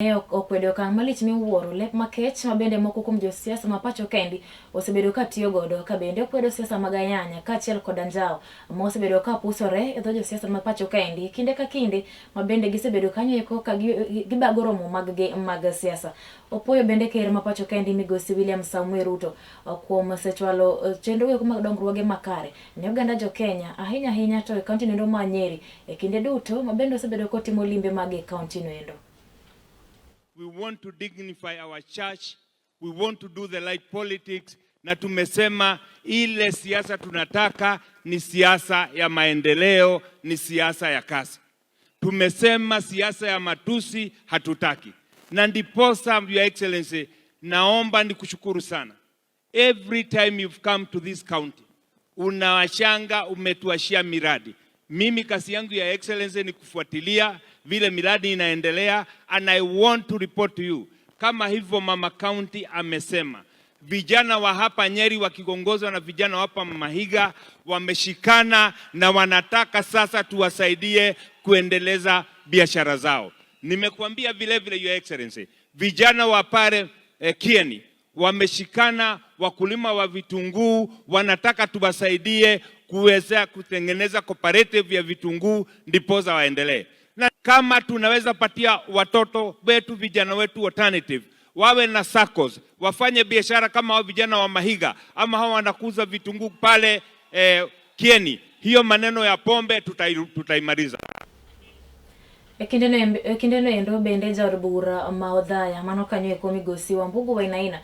Ne okwedo okang' malich miwuoro lep makech ma bende moko kuom josiasa ma pacho kendi osebedo ka tiyo godo ka bende okwedo siasa mag ayanya kaachiel kod anjawo ma osebedo ka pusore e dho josiasa ma pacho kaendi kinde ka kinde ma bende gisebedo kanyo eko ka gibago romo mag gi mag siasa. Opuoyo bende ker ma pacho kaendi migosi William Samoei Ruto kuom sechwalo chenro eko mag dongruoge makare ne oganda jo Kenya ahinya ahinya to e kaunti noendo ma Nyeri e kinde duto ma bende osebedo kotimo limbe mage e kaunti noendo. We want to dignify our church. We want to do the right politics. Na tumesema ile siasa tunataka ni siasa ya maendeleo, ni siasa ya kasi. Tumesema siasa ya matusi hatutaki, na ndiposa Your Excellency, naomba nikushukuru sana. Every time you've come to this county, unawashanga umetuashia miradi. Mimi kazi yangu ya Excellency ni kufuatilia vile miradi inaendelea, and I want to report to you. Kama hivyo Mama County amesema vijana wa hapa Nyeri wakiongozwa na vijana wa hapa Mahiga wameshikana na wanataka sasa tuwasaidie kuendeleza biashara zao. Nimekuambia vile vile Your Excellency, vijana wa pale Kieni wameshikana, wakulima wa vitunguu wanataka tuwasaidie kuweza kutengeneza cooperative ya vitunguu ndiposa waendelee. Na kama tunaweza patia watoto wetu vijana wetu alternative wawe na SACCOS, wafanye biashara kama hao vijana wa Mahiga ama hao wanakuza vitunguu pale Kieni, hiyo maneno ya pombe tutaimaliza. E kindeno endo bende jaod bura ma Othaya mano kanyo eko migosi Wambugu Wainaina.